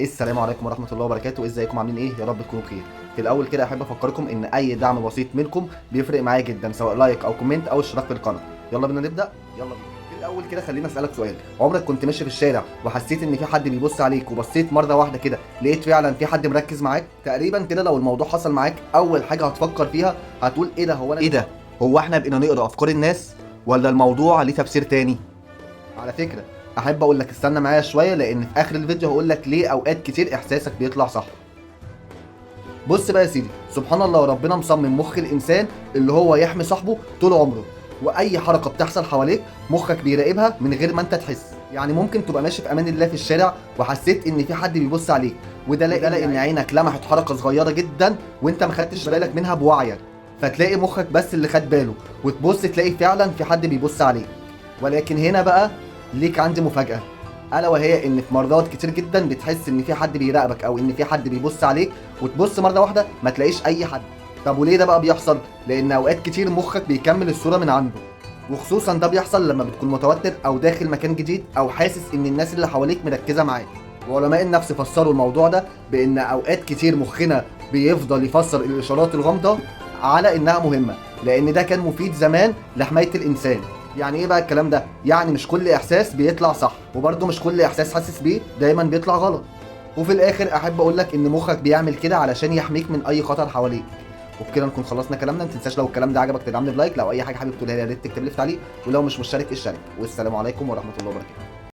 السلام عليكم ورحمة الله وبركاته. ازيكم عاملين ايه؟ يا رب تكونوا بخير. في الاول كده احب افكركم ان اي دعم بسيط منكم بيفرق معايا جدا، سواء like او comment او اشتراك في القناة. يلا بينا نبدأ، يلا بينا. في الاول كده خليني اسالك سؤال، عمرك كنت ماشي في الشارع وحسيت ان في حد بيبص عليك وبصيت مرة واحدة كده لقيت فعلا في حد مركز معاك؟ تقريبا كده لو الموضوع حصل معاك اول حاجة هتفكر فيها هتقول ايه ده، هو انا ايه ده، هو احنا بقينا نقرا افكار الناس ولا الموضوع ليه تفسير تاني؟ على فكرة احب اقول لك استنى معايا شوية، لان في اخر الفيديو هقول لك ليه اوقات كتير احساسك بيطلع صح. بص بقى يا سيدي، سبحان الله ربنا مصمم مخ الانسان اللي هو يحمي صاحبه طول عمره، واي حركة بتحصل حواليك مخك بيراقبها من غير ما انت تحس. يعني ممكن تبقى ماشي في امان الله في الشارع وحسيت ان في حد بيبص عليك، وده لان عينك لمحت حركة صغيرة جدا وانت ما خدتش بالك منها بوعيك، فتلاقي مخك بس اللي خد باله وتبص تلاقي فعلا في حد بيبص عليك. ولكن هنا بقى ليك عندي مفاجأة، ألا وهي إن في مرات كتير جدا بتحس إن في حد بيراقبك أو إن في حد بيبص عليك، وتبص مرة واحدة ما تلاقيش أي حد. طب وليه ده بقى بيحصل؟ لأن أوقات كتير مخك بيكمل الصورة من عنده، وخصوصا ده بيحصل لما بتكون متوتر أو داخل مكان جديد أو حاسس إن الناس اللي حواليك مركزة معاك. وعلماء النفس فسروا الموضوع ده بإن أوقات كتير مخنا بيفضل يفسر الإشارات الغامضة على إنها مهمة، لأن ده كان مفيد زمان لحماية الإنسان. يعني ايه بقى الكلام ده؟ يعني مش كل احساس بيطلع صح، وبرده مش كل احساس حاسس بيه دايما بيطلع غلط. وفي الاخر احب اقول لك ان مخك بيعمل كده علشان يحميك من اي خطر حواليك. وبكده نكون خلصنا كلامنا. ما تنساش لو الكلام ده عجبك تدعمني ب like، لو اي حاجة حابب تقولها لي يا ريت تكتب لي في تعليق، ولو مش مشترك اشترك. والسلام عليكم ورحمة الله وبركاته.